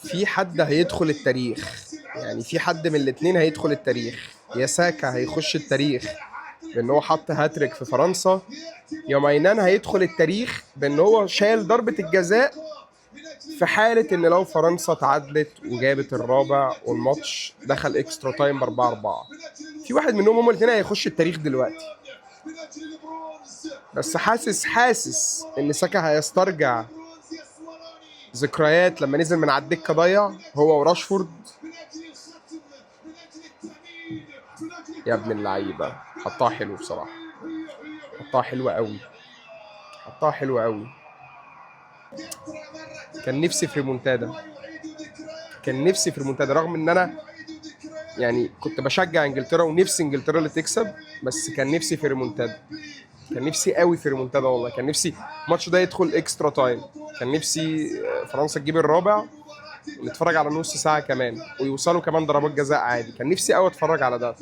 في حد هيدخل التاريخ، يعني في حد من الاتنين هيدخل التاريخ. يا ساكا هيخش التاريخ بان هو حط هاتريك في فرنسا، يا ماينان هيدخل التاريخ بان هو شال ضربة الجزاء في حالة ان لو فرنسا تعادلت وجابت الرابع والماتش دخل extra time 4-4. في واحد منهم، هما الاثنين هيخش التاريخ دلوقتي. بس حاسس ان ساكا هيسترجع ذكريات لما نزل من على الدكة ضيع هو وراشفورد. يا ابن اللعيبة، حطها حلو بصراحة، حطها حلوة قوي، حطها حلوة قوي. كان نفسي في ريمونتادا، كان نفسي في ريمونتادا، رغم ان انا يعني كنت بشجع انجلترا ونفسي انجلترا اللي تكسب، بس كان نفسي في ريمونتادا، كان نفسي قوي في ريمونتادا والله. كان نفسي الماتش ده يدخل extra time، كان نفسي فرنسا تجيب الرابع ونتفرج على نص ساعة كمان ويوصلوا كمان ضربات جزاء عادي. كان نفسي قوي اتفرج على ده.